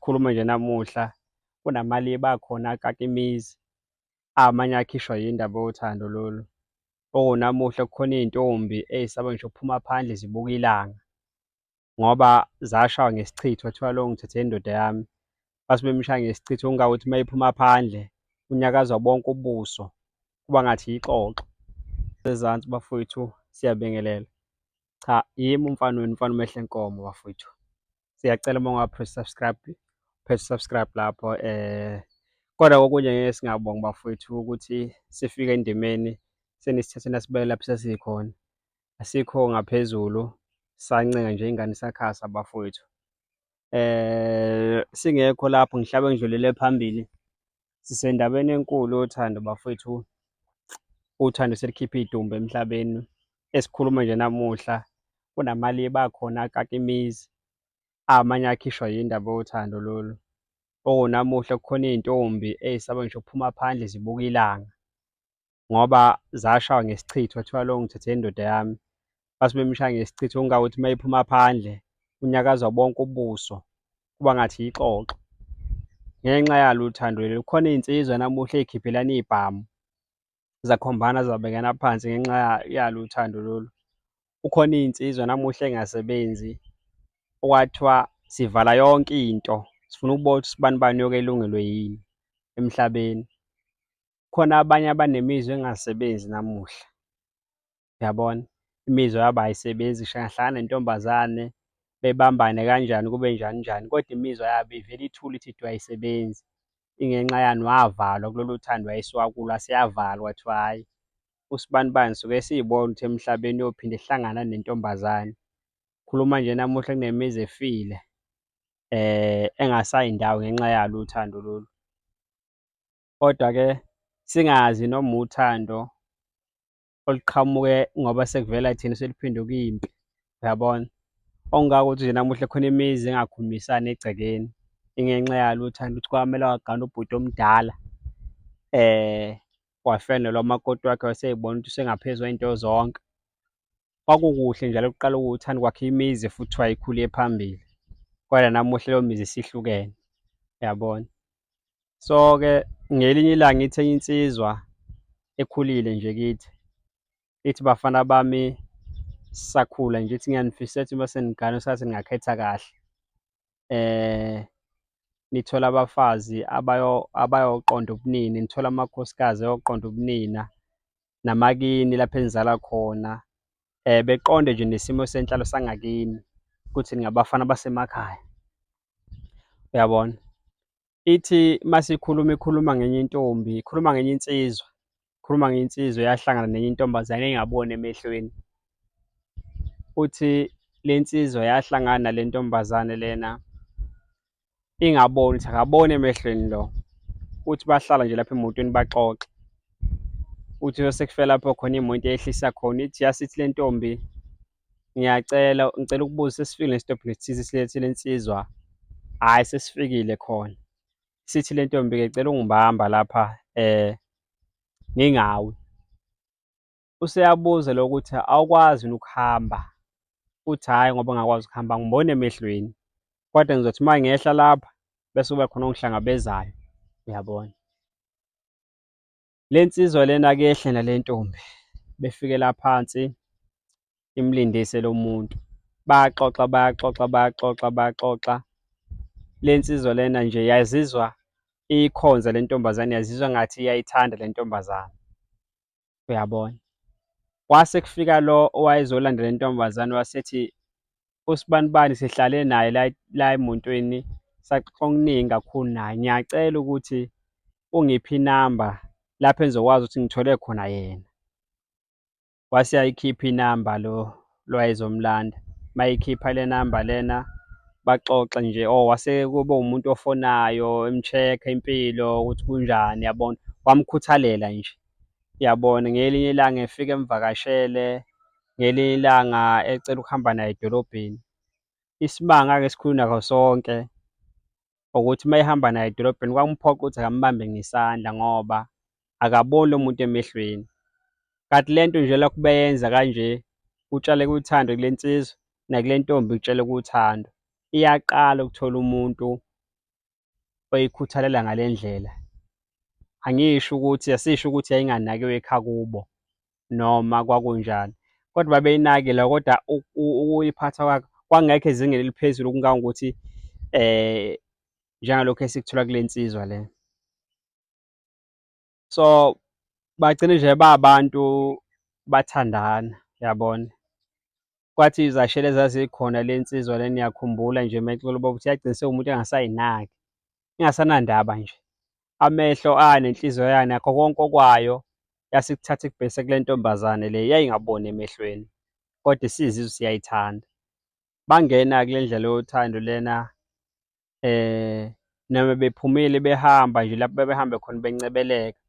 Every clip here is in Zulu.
Esikhuluma nje namuhla kunamaliba akhona akaka imizi, amanye akhishwa yindaba yothando lolu. Okunamuhla kukhona iy'ntombi ey'saba ngisho ukuphuma phandle zibuke ilanga ngoba zashaywa ngesichitho kwathiwa lo ngithathela indoda yami. Base bemshaya ngesichitho kangangokuthi uma ephuma phandle kunyakaza bonke ubuso, kuba ngathi ixoxo. Ezansi bafowethu, siyabingelela. Cha, yimi umfana wenu umfana uMehlenkomo bafowethu. Siyacela uma unga-press subscribe, press subscribe lapho kodwa kokunye ngeke singabongi bafowethu ukuthi sifike endimeni senisithathe nasibeka lapho sesikhona. Asikho ngaphezulu sancenga nje ingane isakhasa bafowethu. Singekho lapho ngihlabe ngidlulele phambili. Sisendabeni enkulu yothando bafowethu. Uthando selikhiphe iy'dumbu emhlabeni. Esikhuluma nje namuhla kunamaliba akhona akaka imizi, amanye akhishwa yindaba yothando lolu. Okunamuhla kukhona iy'ntombi ey'saba ngisho ukuphuma phandle zibuka ilanga ngoba zashaywa ngesichitho kwathiwa lo ngithathela indoda yami. Base bemshaya ngesichitho kangangokuthi uma ephuma phandle kunyakaza bonke ubuso, kuba ngathi ixoxo. Ngenxa yalo uthando lolu, kukhona iy'nsizwa namuhla ey'khiphelana iy'bhamu, zakhombana zabekana phansi ngenxa yalo uthando lolu. Kukhona iy'nsizwa namuhla ey'ngasebenzi okwathiwa sivala yonke into, sifuna ukubona ukuthi usibanibani uyoke elungelwe yini emhlabeni. Kukhona abanye abanemizwa engasebenzi namuhla. Uyabona? Imizwa yabo ayisebenzi ngisho engahlangana nentombazane bebambane kanjani kube njani njani, kodwa imizwa yabo ivele ithule ithi du ayisebenzi. Ingenxa yani? Wavalwa kulolu thando wayesuka kulo wase eyavalwa kwathiwa hhayi usibanibani suke esibona ukuthi emhlabeni uyophinde ehlangana nentombazane. Khuluma nje namuhla kunemizi efile engasayi ndawo ngenxa yalo uthando lolu. Kodwa-ke singazi noma uthando oluqhamuke ngoba sekuvela thina seluphenduke impi, uyabona? Okungaka ukuthi nje namuhla khona imizi engakhulumisani egcekeni ingenxa yalo uthando ukuthi kwamele wagana ubhuti omdala wafenelwa umakoti wakhe wayesey'bona ukuthi usengaphezu kwey'nto zonke. Kwakukuhle njalo kuqala kuwuthando kwakhe imizi futhi kuthiwa ikhule phambili, kodwa namuhla leyo mizi isihlukene, uyabona? So-ke ngelinye ilanga ithi enye insizwa ekhulile nje kithi, ithi bafana bami sisakhula nje ithi ngiyanifisela ukuthi uma senigana sengathi ningakhetha kahle. Nithole abafazi abayoqonda ubunini, nithole amakhosikazi ayoqonda ubunina namakini lapho enizala khona. Beqonde nje nesimo senhlalo sangakini ukuthi ningabafana basemakhaya, uyabona? Ithi masikhuluma ikhuluma ngenye intombi, ikhuluma ngenye insizwa, ikhuluma ngenye insizwa eyahlangana nenye intombazane engaboni emehlweni. Uthi le nsizwa yahlangana nale ntombazane lena ingaboni ukuthi akaboni emehlweni lo. Uthi bahlala nje lapha emotweni baxoxe. Uthi sekufika lapho khona imoto eyehlisa khona, ithi yasithi le ntombi ngiyacela ngicela ukubuza sesifikile esitobhini esithize silethe le nsizwa, hhayi sesifikile khona. Sithi le ntombi-ke cela ungibamba lapha ngingawi. Useyabuza lo ukuthi awukwazi yini ukuhamba? Uthi hhayi ngoba ngingakwazi ukuhamba angiboni emehlweni, kodwa ngizothi uma ngehla lapha bese kuba khona ongihlangabezayo, uyabona. Le nsizwa lena kuyehle nale ntombi befikela phansi imlindise lo muntu. Bayaxoxa, bayaxoxa, bayaxoxa, bayaxoxa. Le nsizwa lena nje yazizwa iyikhonza le ntombazane, yazizwa ngathi iyayithanda le ntombazane, uyabona. Kwase kufika lo owayezolanda le ntombazane wasethi usibanibani sihlale naye la la emontweni saxoxa okuningi kakhulu naye. Ngiyacela ukuthi ungiphe inamba lapho engizokwazi ukuthi ngithole khona yena. Wase ayikhipha inamba lo lo wayezomlanda. Mayikhipha le namba lena baxoxe nje oh wase kube umuntu ofonayo em-check-a impilo ukuthi kunjani yabona, wamkhuthalela nje. Uyabona ngelinye ilanga efike emvakashele, ngelinye ilanga ecela ukuhamba naye edolobheni. Isimanga-ke esikhulu nakho sonke ukuthi uma ehamba naye edolobheni kwakumphoqa ukuthi akambambe ngesandla ngoba akaboni lo muntu emehlweni. Kanti le nto nje lokhu beyenza kanje kutshaleka uthando kule nsizwa nakule ntombi kutshaleka uthando. Iyaqala ukuthola umuntu. oyikhuthalela ngale ndlela. Angisho ukuthi, asisho ukuthi yayinganakiwe ekhakubo noma kwakunjani, kodwa babeyinakile kodwa ukuyiphatha kwakhe kwakungekho ezingeni eliphezulu okungangokuthi njengalokhu esikuthola kule nsizwa le. So, bagcine nje babantu bathandana, yabona. Kwathi izashela ezazikhona le nsizwa le niyakhumbula nje uma ixoxa ubaba ukuthi yagcina sewumuntu engasayinaki, ingasanandaba nje. Amehlo ayo nenhliziyo yayo nakho konke okwayo yasikuthatha ikubhekise kule ntombazane le yayingaboni emehlweni kodwa isizizwa siyayithanda. Bangena kule ndlela yothando lena noma bephumile behamba nje lapho bebehambe khona bencebeleka.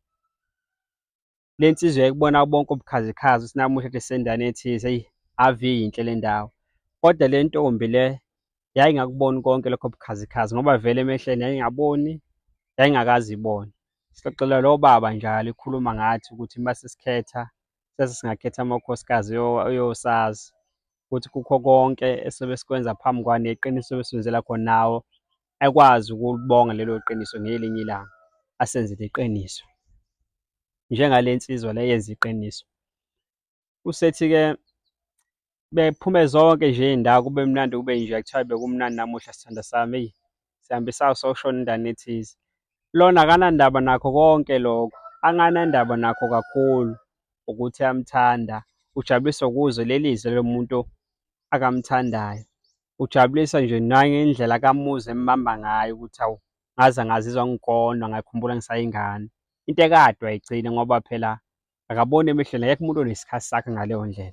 Le nsizwa yayikubona bonke ubukhazikhazi ukuthi namuhla kade sisendaweni ethize, eyi ave iyinhle le ndawo. Kodwa le ntombi le yayingakuboni konke lokho bukhazikhazi ngoba vele emehlweni yayingaboni, yayingakaze ibone. Sixoxela lo baba njalo ekhuluma ngathi ukuthi uma sesikhetha sese singakhetha amakhosikazi oyosazi ukuthi kukho konke esobe sikwenza phambi kwayo neqiniso esobe sizenzela khona nawo akwazi ukulibonga lelo qiniso ngelinye ilanga asenzele iqiniso. Njengale nsizwa le yenza iqiniso. Usethi-ke bephume zonke nje iy'ndawo kube mnandi kube nje kuthiwa bekumnandi namuhla sithandwa sami eyi sihambe sayoshona endaweni ethize. Lona akanandaba nakho konke lokho, anganandaba nakho kakhulu ukuthi uyamthanda, ujabuliswa ukuzwa leli zwi lomuntu akamthandayo. Ujabulisa nje nangendlela akamuza embamba ngayo ukuthi hawu ngaze ngazizwa ngigonwa ngakhumbula ngisayingane. Into ekade wayigcina ngoba phela akaboni emehlweni akekho umuntu onesikhathi sakhe ngaleyo ndlela.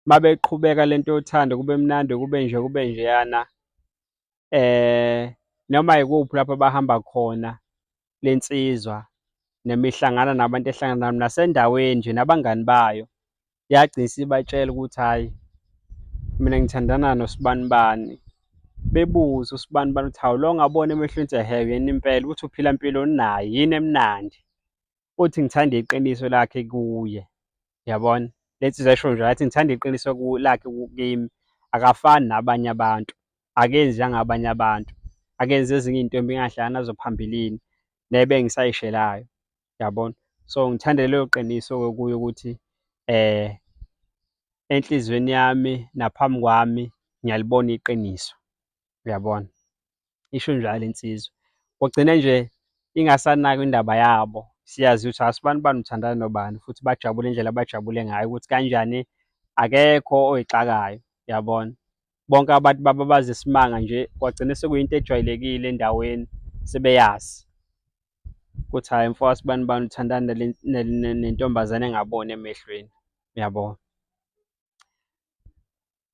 Uma beqhubeka le nto yothando kube mnandi kube nje kube njeyana noma yikuphi lapho abahamba khona le nsizwa noma ihlangana nabantu ehlangana nabo nasendaweni nje nabangani bayo yagcina isibatshela ukuthi hhayi mina ngithandana nosibanibani. Bebuze usibanibani ukuthi hawu lo ongaboni emehlweni ukuthi ehhe uyena impela ukuthi uphila mpilo naye yini emnandi. Uthi ngithanda iqiniso lakhe kuye, uyabona? Le nsizwa yayisho njalo yathi ngithanda iqiniso lakhe kimi, akafani nabanye abantu, akenzi njengabanye abantu, akenzi ezinye iy'ntombi engahlala nazo phambilini nebengisayishelayo, uyabona? So ngithanda lelo qiniso-ke kuye ukuthi enhliziyweni yami naphambi kwami ngiyalibona iqiniso, uyabona? Isho njalo insizwa. Kugcine nje ingasanakwa indaba yabo, siyazi ukuthi asibanibani uthandana nobani futhi bajabule indlela abajabule ngayo ukuthi kanjani akekho oyixakayo, uyabona. Bonke abantu bababaza isimanga nje kwagcine sekuyinto ejwayelekile endaweni sebeyazi ukuthi hhayi mfowethu sibanibani uthandana nentombazane engaboni emehlweni, uyabo.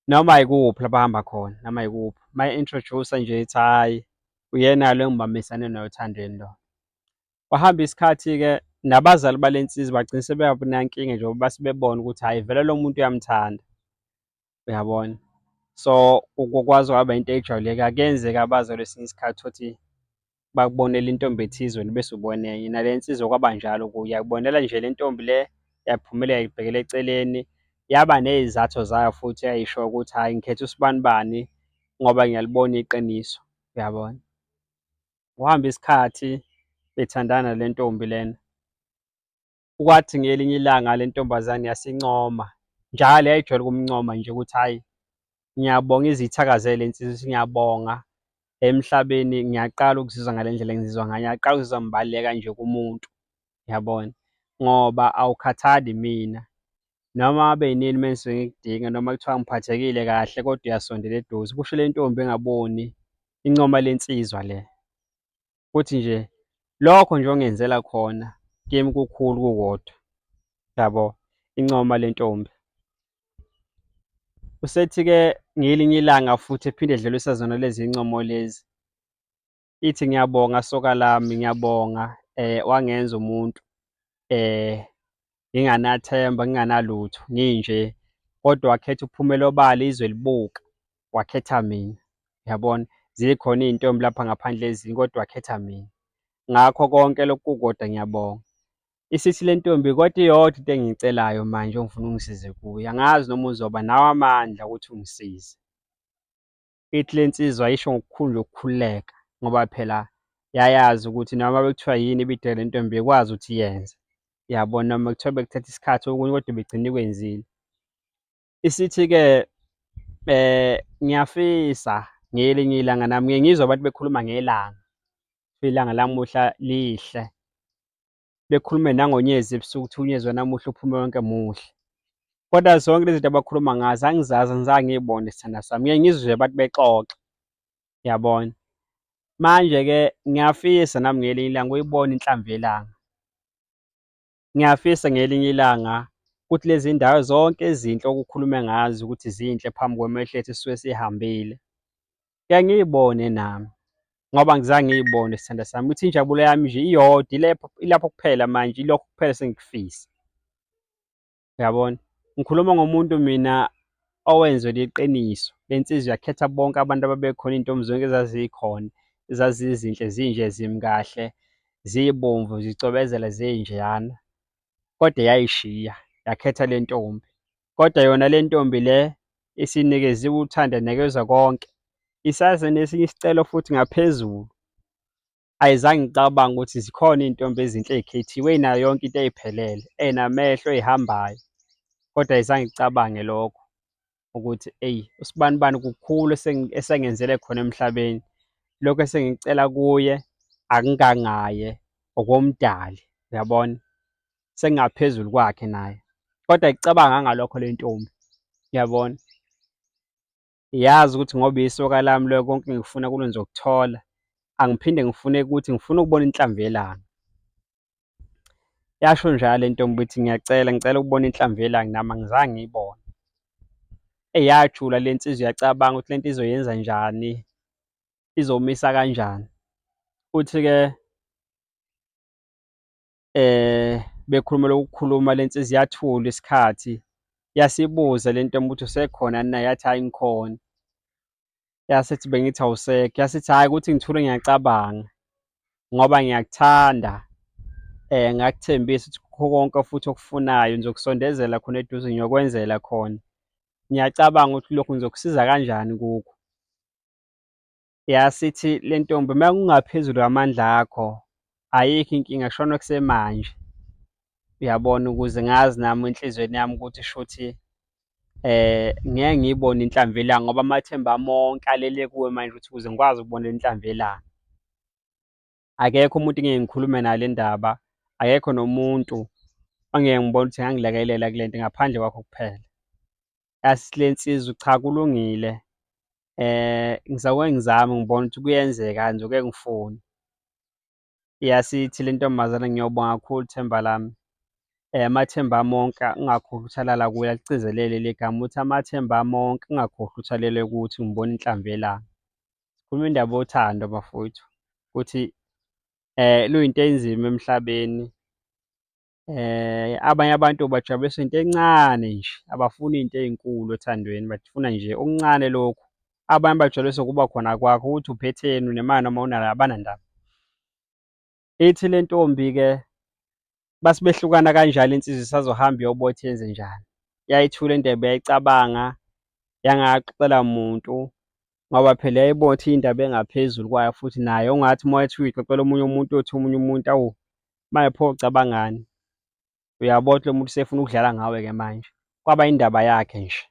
Noma yikuphi lapho ahamba khona, noma yikuphi. Uma e-introduce-a nje ethi hhayi uyena lo engibambisane naye othandweni lo. Kwahamba isikhathi-ke nabazali bale nsizwa bagcina sebenganankinga nje ngoba base bebona ukuthi hhayi vele lo muntu uyamthanda, uyabona. So kwaze kwaba into ejwayeleke, akuyenzeki abazali kwesinye isikhathi utholukuthi bakubonela intombi ethize wena bese ubona enye. Nale nsizwa kwaba njalo kuyo, yakubonela nje le ntombi le yaphumela yayibhekela eceleni, yaba ney'zathu zayo futhi eyayishoyo ukuthi hhayi ngikhetha usibanibani ngoba ngiyalibona iqiniso, uyabona. Kuhamba isikhathi bethandana le ntombi lena. Kwathi ngelinye ilanga le ntombazane yasincoma, njalo yayijwayele ukumncoma nje ukuthi hhayi ngiyabonga ize ithakazele le nsizwa ithi ngiyabonga emhlabeni ngiyaqala ukuzizwa ngale ndlela engizizwa ngayo, ngiyaqala ukuzizwa ngibaluleka nje kumuntu, uyabona? Ngoba awukhathali imina noma ngabe yinini uma ngisuke ngikudinga noma kuthiwa ngiphathekile kahle kodwa uyasondela eduze, kusho le ntombi engaboni incoma le nsizwa le. Kuthi nje lokho nje ongenzela khona kimi kukhulu kukodwa, yabo, incoma le ntombi. Usethi-ke ngelinye ilanga futhi ephinde edlulisa zona lezi ncomo lezi, ithi ngiyabonga soka lami, ngiyabonga wangenza umuntu nginganathemba, nginganalutho nginje, kodwa wakhetha ukuphumela obala izwe libuka, wakhetha mina, uyabona? Zikhona iy'ntombi lapha ngaphandle ezinye kodwa wakhetha mina. Ngakho konke lokhu kukodwa ngiyabonga. Isithi le ntombi kodwa iyodwa into engiyicelayo manje engifuna ungisize kuyo, angazi noma uzoba nawo amandla ukuthi ungisize. Ithi le nsizwa isho ngokukhulu nje ukukhululeka Ngoba phela yayazi ukuthi noma bekuthiwa yini ibidele intombi ikwazi ukuthi iyenze. Uyabona noma kuthiwa bekuthatha isikhathi okunye kodwa ibigcina ikwenzile. Isithi-ke ngiyafisa ngelinye ilanga nami ngike ngizwe abantu bekhuluma ngelanga, ilanga lamuhla lihle. Bekhulume nangonyezi ebusuku kuthiwa unyezi wanamuhla uphume wonke muhle. Kodwa zonke lezi zinto abakhuluma ngazo angizazi angizange ngiy'bone sithandwa sami, ngiye ngizwe abantu bexoxa, uyabona. Manje-ke ngiyafisa nami ngelinye ilanga ukuyibona inhlamvu yelanga. Ngiyafisa ngelinye ilanga ukuthi lezi ndawo zonke ezinhle okukhulunywa ngazo ukuthi zinhle phambi kwamehlo ethu esisuke sihambile, ngike ngiy'bone nami ngoba angizange ngiy'bone sithandwa sami. Ukuthi injabulo yami nje iyodwa ilapho, ilapho kuphela manje ilokho kuphela esengikufisa. Uyabona? Ngikhuluma ngomuntu mina owenzelwa iqiniso. Le nsizwa yakhetha bonke abantu ababekhona, iy'ntombi zonke ezazikhona, ezazizinhle zinje zimi kahle, zibomvu zicwebezela zinjeyana, kodwa yayishiya yakhetha le ntombi. Kodwa yona le ntombi le isinikeziwe uthando yanikezwa konke, isaze nesinye isicelo futhi ngaphezulu. Ayizange icabange ukuthi zikhona iy'ntombi ezinhle ey'khethiwe ey'nayo yonke into ey'phelele, ey'namehlo, ey'hambayo, kodwa ayizange icabange lokho ukuthi eyi usibanibani kukhulu esengenzele khona emhlabeni. Lokhu esengikucela kuye akungangaye okoMdali, uyabona? Sengingaphezulu kwakhe naye, kodwa ayicabanganga lokho le ntombi, uyabona? Yazi ukuthi ngoba isoka lami lo konke engikufuna kulo ngizokuthola, angiphinde ngifune ukuthi ngifuna ukubona inhlamvu yelanga. Yasho njalo intombi ukuthi ngiyacela ngicela ukubona inhlamvu yelanga nami angizange ngiyibone. Eyi yajula le nsizwa yacabanga ukuthi le nto izoyenza njani, izomisa kanjani. Uthi-ke bekhuluma lokhu kukhuluma le nsizwa yathula isikhathi yasibuza le ntombi ukuthi usekhona na yathi hhayi ngikhona. Yasithi bengithi awusekho, yasithi hhayi ukuthi ngithule ngiyacabanga ngoba ngiyakuthanda ngakuthembisa ukuthi kukho konke futhi okufunayo ngizokusondezela khona eduze ngiyokwenzela khona. Ngiyacabanga ukuthi lokhu ngizokusiza kanjani kukho. Yasithi le ntombi uma kungaphezulu kwamandla akho ayikho inkinga shono kusemanje. Uyabona ukuze ngazi nami enhliziyweni yami ukuthi shuthi ngeke ngiyibone inhlamvu yelanga ngoba amathemba ami onke alele kuwe manje ukuthi ukuze ngikwazi ukubona inhlamvu yelanga. Akekho umuntu engike ngikhulume naye le ndaba, akekho nomuntu engike ngibone ukuthi engangilekelela kule nto ngaphandle kwakho kuphela. Yasithi le nsizwa cha kulungile ngizoke ngizame ngibone ukuthi kuyenzeka ngizoke ngifune. Yasithi le ntombazane ngiyobonga kakhulu themba lami. Amathemba ami onke ungakhohlwa ukuthi alala kuwe, aligcizelele leli gama ukuthi amathemba ami onke ungakhohlwa ukuthi alele kuwe ukuthi ngibone inhlamvu yelanga. Sikhuluma indaba yothando bafowethu ukuthi luyinto enzima emhlabeni. Abanye abantu bajabuliswa into encane nje, abafuni iy'nto ey'nkulu othandweni, bafuna nje okuncane lokhu. Abanye bajabuliswa ukuba khona kwakho ukuthi uphetheni, unemali noma awunayo abanandaba. Ithi le ntombi-ke base behlukana kanjalo insizwa isazohamba iyobotha yenzenjani. Yayithula indebe yayicabanga, yangaxoxela muntu ngoba phela yayibona ukuthi indaba engaphezulu kwayo futhi naye ungathi uma ethi uyixoxela omunye umuntu uyothi omunye umuntu awu manje pho ucabangani. Uyabona ukuthi lo muntu usefuna ukudlala ngawe-ke manje. Kwaba indaba yakhe nje.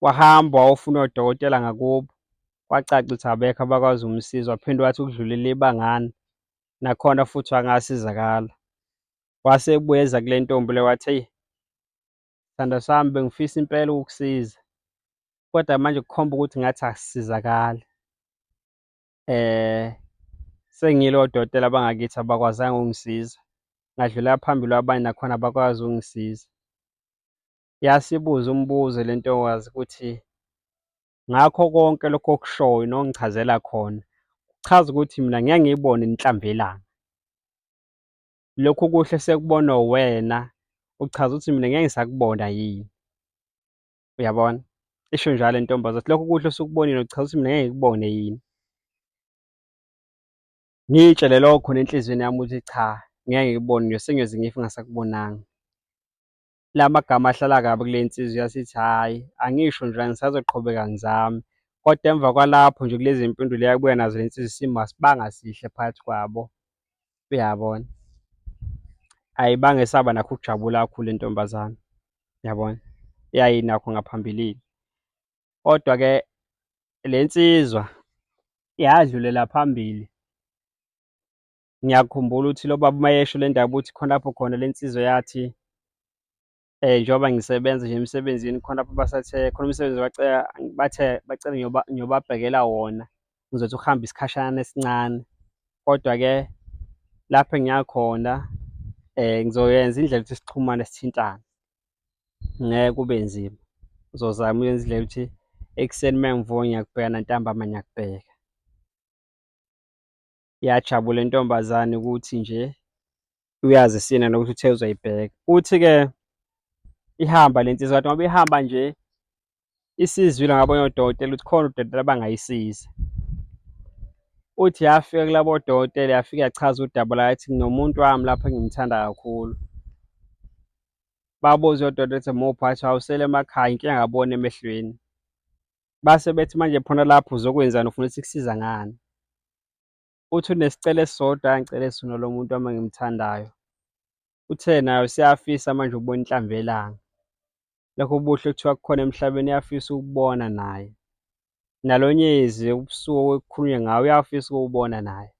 Wahamba wayofuna odokotela ngakubo, kwacaca ukuthi abekho abakwazi ukumsiza, waphinde wathi ukudlulela ibangana, nakhona futhi wangasizakala. Wase ebuya eza kule ntombi le wathi, eyi, sithandwa sami bengifisa impela ukukusiza, kodwa manje kukhomba ukuthi ngathi asisizakali. Sengiyile odokotela bangakithi abakwazanga ukungisiza, ngadlula phambili kwabanye nakhona abakwazi ukungisiza. Yasibuza umbuzo le ntokazi ukuthi ngakho konke lokhu okushoyo nongichazela khona, kuchaza ukuthi mina ngeke ngiyibone inhlamvu yelanga. Lokhu kuhle sekubonwa uwena, uchaza ukuthi mina ngeke ngisakubona yini? Uyabona? Isho njalo intombaza ukuthi lokhu kuhle osukubonile uchaza ukuthi mina ngeke ngikubone yini? Ngiyitshele lokho khona enhliziyweni yami ukuthi cha, ngeke ngikubone nje sengiyoze ngife ngingasakubonanga. La magama ahlala kabi kule nsizwa yasithi hhayi, angisho nje ngisazoqhubeka ngizame. Kodwa emva kwalapho nje kulezi mpendulo eyabuya nazo le nsizwa isimo asibanga sihle phakathi kwabo, uyabona. Ayibange isaba nakho ukujabula kakhulu le ntombazane, uyabona, eyayinakho ngaphambilini. Kodwa-ke le nsizwa yadlulela phambili. Ngiyakhumbula ukuthi lo baba uma esho le ndaba uthi khona lapho khona le nsizwa yathi njengoba ngisebenza nje emsebenzini khona lapho basathe khona umsebenzi bacela bathe bacela ngiyobabhekela wona ngizothi ukuhamba isikhashana esincane. Kodwa-ke lapho engiya khona ngizoyenza indlela ukuthi sixhumane sithintane, ngeke kube nzima. Ngizozama ukuyenza indlela yokuthi ekuseni uma ngivuka ngiyakubheka nantambama ngiyakubheka. Yajabula intombazane ukuthi nje uyazisina nokuthi uthe uzoyibheka. Uthi-ke ihamba le nsizwa kanti ngoba ihamba nje isizwile ngabanye odokotela ukuthi khona udokotela abangayisiza. Uthi yafika kulabo dokotela yafika yachaza udaba layo yathi nginomuntu wami lapha engimthanda kakhulu. Babuza odokotela ukuthi muphi, wathi awusele emakhaya inkinga akaboni emehlweni. Base bethi manje phona lapho uzokwenzani ufuna ukuthi sikusiza ngani? Uthi unesicelo esisodwa angicele sona lo muntu wami engimthandayo. Uthe naye useyafisa manje ukubona inhlamvu yelanga. Lokho buhle kuthiwa kukhona emhlabeni uyafisa ukubona naye. Nalo nyezi ubusuku ekukhulunywa ngawo uyafisa ukuwubona naye.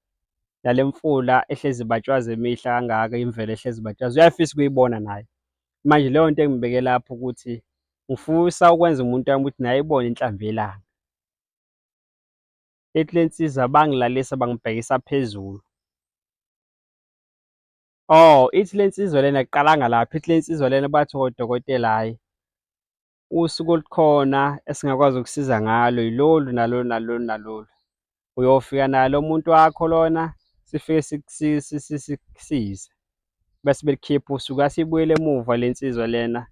Nale mfula ehlezi ibatshwaza imihla kangaka imvelo ehlezi ibatshwaza uyafisa ukuyibona naye. Manje leyo nto engibeke lapho ukuthi ngifisa ukwenza umuntu wami ukuthi naye ayibone inhlamvu yelanga. Ithi le nsizwa bangilalisa bangibhekisa phezulu. Oh, ithi le nsizwa lena akuqalanga lapho, ithi le nsizwa lena bathi odokotela hhayi usuku olukhona esingakwazi ukusiza ngalo yilolu nalolu nalolu nalolu. Uyofika nalo muntu wakho lona sifike sikusize. Bese belikhipha usuku yasibuyela emuva le nsizwa lena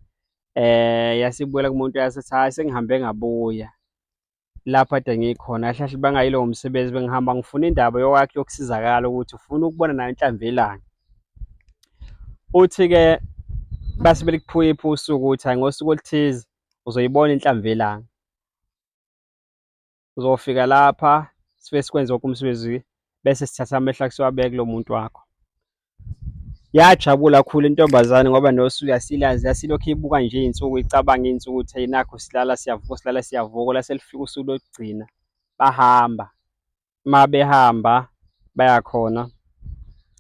yasibuyela kumuntu yasethi hhayi sengihambe ngabuya. Lapho kade ngikhona kahle kahle bengayilowo msebenzi bengihamba ngifuna indaba yokwakhe yokusizakala ukuthi ufuna ukubona nayo inhlamvu yelanga. Uthi-ke base belikuphupha usuku ukuthi hhayi ngosuku oluthize uzoyibona inhlamvu yelanga. Uzofika lapha sifike sikwenze wonke umsebenzi bese sithatha amehlo akho siwabeke kulo muntu wakho. Yajabula kakhulu intombazane ngoba nosuku yasilazi yasilokhu ibuka nje iy'nsuku icabanga iy'nsuku ukuthi hheyi nakhu silala siyavuka silala siyavuka lase lifika usuku lokugcina bahamba. Uma behamba baya khona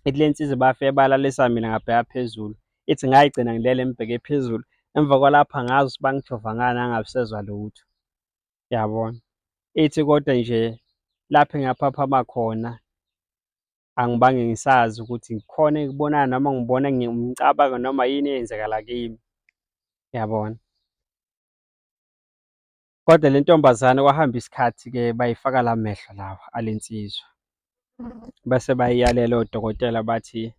ithi le nsizwa bafike balalisa mina ngabheka phezulu. Ithi ngayigcina ngilele ngibheke phezulu emva kwalapho angazi ukuthi bangijova ngani angabe sezwa lutho. Yabona? Ithi kodwa nje lapho engaphaphama khona angibange ngisazi ukuthi khona engikubonayo noma ngibona ngimcabango noma yini eyenzekala kimi. Yabona? Kodwa le ntombazane kwahamba isikhathi-ke bayifaka la mehlo lawa ale nsizwa. Bese bayiyalela odokotela bathi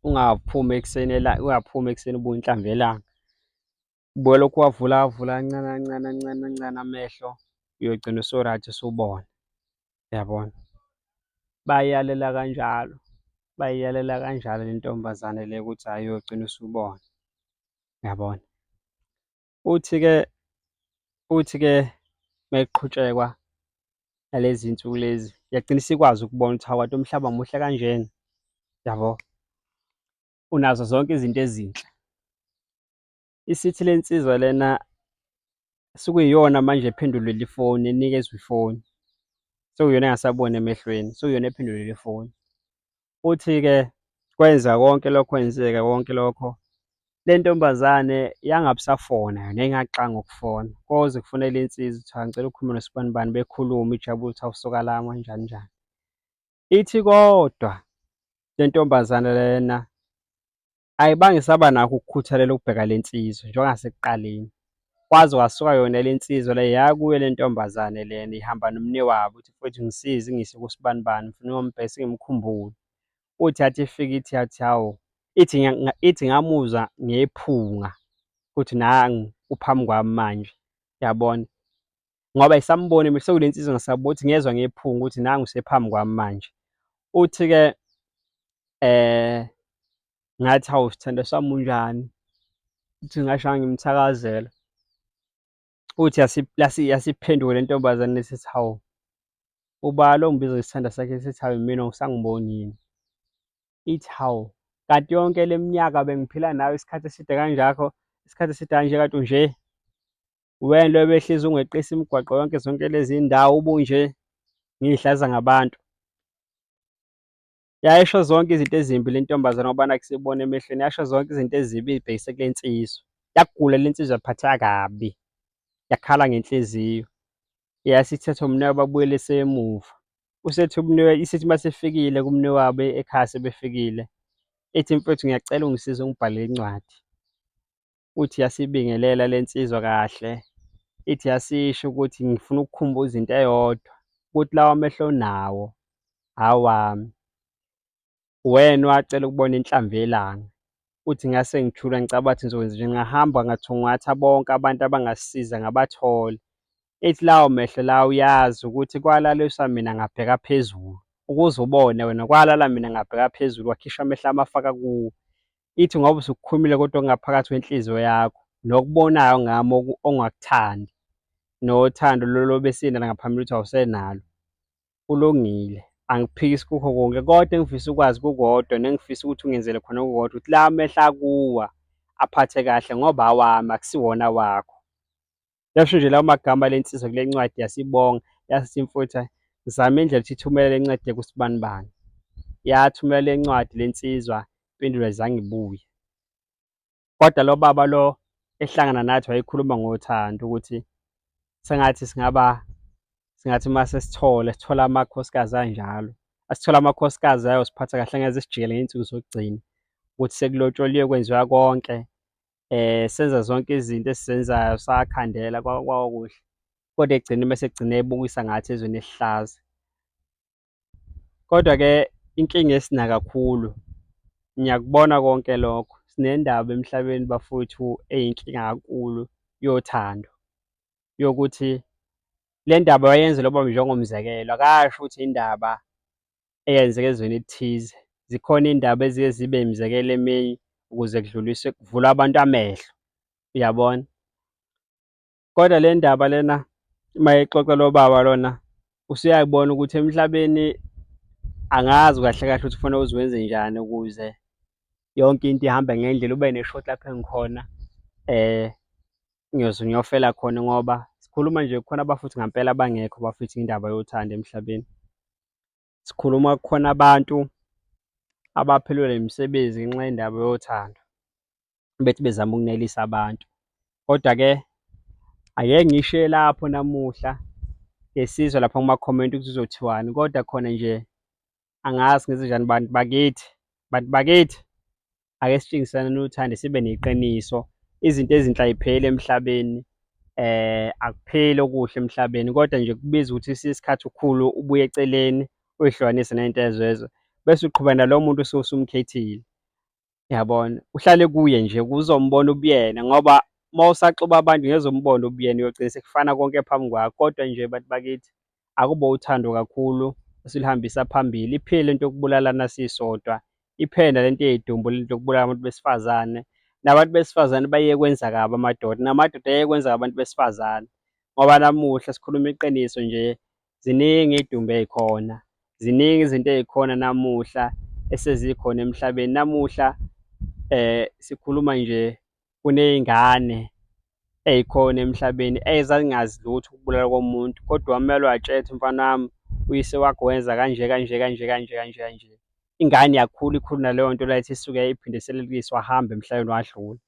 ungaphumi ekuseni ungaphumi ekuseni ubuke inhlamvu yelanga. Ubuke lokhu wavula avula kancane kancane kancane kancane amehlo uyogcina usu-right usubona. Uyabona? Bayiyalela kanjalo, bayiyalela kanjalo le ntombazane le ukuthi hhayi uyogcina usubona. Uyabona? Uthi-ke, uthi-ke mekuqhutshekwa nalezi zinsuku lezi yagcina isikwazi ukubona ukuthi hawu kanti umhlaba muhle kanjena, yabo? Unazo zonke izinto ezinhle. Isithi le nsizwa lena sekuyiyona manje ephendulela ifoni, enikezwa ifoni. Sekuyiyona engasaboni emehlweni, sekuyiyona ephendulela ifoni. Uthi-ke kwenza konke lokho kwenzeka konke lokho, le ntombazane yangabusafona yona yayingaxanga ukufona. Koze kufonele insizwa kuthiwa ngicela ukukhuluma nosibanibani bekhulume ijabule ukuthi hawu soka lami kanjani njani. Ithi kodwa le ntombazane lena ayibange isaba nakho ukukhuthalela ukubheka le nsizwa njengasekuqaleni. Kwaze kwasuka yona le nsizwa le yaya kuyo le ntombazane lena ihamba nomnewabo uthi mfowethu ngisize ngise kusibanibani ngifuna uyombheka sengimkhumbule. Uthi athi ifika ithi athi hawu ithi ithi ngamuzwa ngephunga ukuthi nangu uphambi kwami manje yabona. Ngoba isambona mina sekule nsizwa ngisabona ukuthi ngezwa ngephunga ukuthi nangu usephambi kwami manje. Uthi-ke ngathi hawu sithandwa sami unjani? Uthi ngasho ngimthakazela. Futhi yasiphenduka le ntombazane isithi, hawu, ubani lo ongibiza ngesithandwa sakhe esithi hawu mina awusangiboni yini? Ithi, hawu, kanti yonke le minyaka bengiphila nawe isikhathi eside kanjako, isikhathi eside kanje kanti unje? Uwena lo obehlezi ungeqisa imigwaqo yonke zonke lezi ndawo ubunje, ngiyihlaza ngabantu. Yayisho zonke izinto ezimbi le ntombazane ngoba nakhu isibona emehlweni, yasho zonke izinto ezimbi ibhekise kule nsizwa. Yagula le nsizwa yaphatheka kabi, yakhala ngenhliziyo. Yase ithatha umnewabo babuyele emuva. Usethi isithi uma isifikile kumnewabo ekhaya sebefikile, ithi mfethu ngiyacela ungisize ungibhalele incwadi. Uthi yasibingelela le nsizwa kahle, ithi yasisho ukuthi ngifuna ukukukhumbuza into eyodwa, ukuthi lawa mehlo onawo awami. Uwena owacela ukubona inhlamvu yelanga. Uthi ngase ngijula ngicabanga ukuthi ngizokwenza njani, ngahamba ngathungatha bonke abantu abangasisiza ngabathola. Ithi lawo mehlo lawo uyazi ukuthi kwalaliswa mina ngabheka phezulu, ukuze ubone wena kwalala mina ngabheka phezulu kwakhishwa amehlo amafaka kuwo. Ithi ngoba usukukhulumile kodwa okungaphakathi kwenhliziyo yakho nokubonayo ngami ongakuthandi nothando lolu obesinalo ngaphambili ukuthi awusenalo. Kulungile, angikuphikisi kukho konke kodwa engifisa ukwazi kukodwa nengifisa ukuthi ungenzele khona kukodwa ukuthi la mehlo akuwa aphathe kahle ngoba awami akusiwona awakho. Yasho nje lawo magama le nsizwa kule ncwadi yasibonga yasithi mfowethu zama indlela ukuthi ithumele le ncwadi kusibanibani. Yathumela le ncwadi le nsizwa impendulo ayizange ibuye. Kodwa lo baba lo ehlangana nathi wayekhuluma ngothando ukuthi sengathi singaba singathi uma sesithole sithola amakhosikazi anjalo asithola amakhosikazi ayosiphatha kahle angeze sijikele ngey'nsuku zokugcina ukuthi sekulotsholiwe kwenziwa konke senza zonke izinto esizenzayo sakhandela kwakuhle kodwa ekugcineni bese egcine ebukisa ngathi ezweni elihlaza. Kodwa-ke inkinga esina kakhulu ngiyakubona konke lokho sinendaba emhlabeni bafowethu eyinkinga kakhulu yothando yokuthi le ndaba wayenze lo baba njengomzekelo akasho ukuthi indaba eyenzeka ezweni elithize. Zikhona iy'ndaba eziye zibe imizekelo eminye ukuze kudluliswe kuvulwe abantu amehlo, uyabona? Kodwa le ndaba lena uma exoxa lo baba lona usuyayibona ukuthi emhlabeni angazi kahle kahle ukuthi kufanele uze wenze njani ukuze yonke into ihambe ngendlela ube ne-shot lapho engikhona ngiyoze ngiyofela khona ngoba sikhuluma nje kukhona abafuthi ngampela abangekho bafethu indaba yothando emhlabeni. Sikhuluma kukhona abantu abaphelelwa imisebenzi ngenxa yendaba yothando, bethi bezama ukunelisa abantu. Kodwa-ke ake ngishiye lapho namuhla, ke sizwe lapha kuma-comment ukuthi kuzothiwani, kodwa khona nje angazi ngenzenjani bantu bakithi, bantu bakithi. Ake sitshengisaneni uthando sibe neqiniso. Izinto ezinhle ay'pheli emhlabeni, akupheli okuhle emhlabeni kodwa nje kubiza ukuthi kwesinye isikhathi ukhule ubuye eceleni uy'hlukanise ney'nto ezezwe bese uqhubeka nalowo muntu osuke usumkhethile. Uyabona? Uhlale kuye nje uzombona ubuyena ngoba uma usaxuba abantu ngeke uze umbone ubuyena uyogcina sekufana konke phambi kwakho. Kodwa nje bantu bakithi akube uthando kakhulu esiluhambisa phambili, iphele lento yokubulalana sisodwa. Iphela lento yey'dumbu lento yokubulala abantu besifazane. Nabantu besifazane bayeke kwenza kabi amadoda, namadoda ayeke kwenza kabi abantu besifazane. Ngoba namuhla sikhuluma iqiniso nje, ziningi iy'dumbu ey'khona, ziningi izinto ey'khona namuhla esezikhona emhlabeni. Namuhla sikhuluma nje kuney'ngane ey'khona emhlabeni ezazingazi lutho ukubulala komuntu kodwa wamele watshela ukuthi mfana wami uyise wakho wenza kanje kanje kanje kanje kanje kanje. Ingane yakhula ikhula naleyo nto leyo isuke iphindiselekiswa wahamba emhlabeni wadlula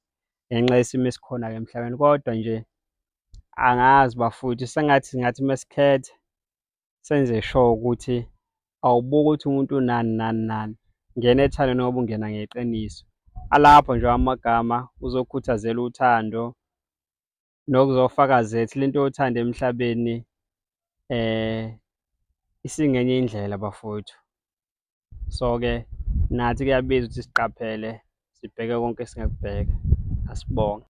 ngenxa yesimo esikhona-ke emhlabeni. Kodwa nje angazi bafowethu sengathi singathi uma sikhetha senze sure ukuthi awubuki ukuthi umuntu unani nani nani, ngena ethandweni ngoba ungena ngeqiniso. Alapho nje amagama uzokhuthazela uthando nokuzofakazela ukuthi lento yothando emhlabeni isingenye indlela bafowethu. So-ke nathi kuyabiza ukuthi siqaphele sibheke konke esingakubheka. Asibonge.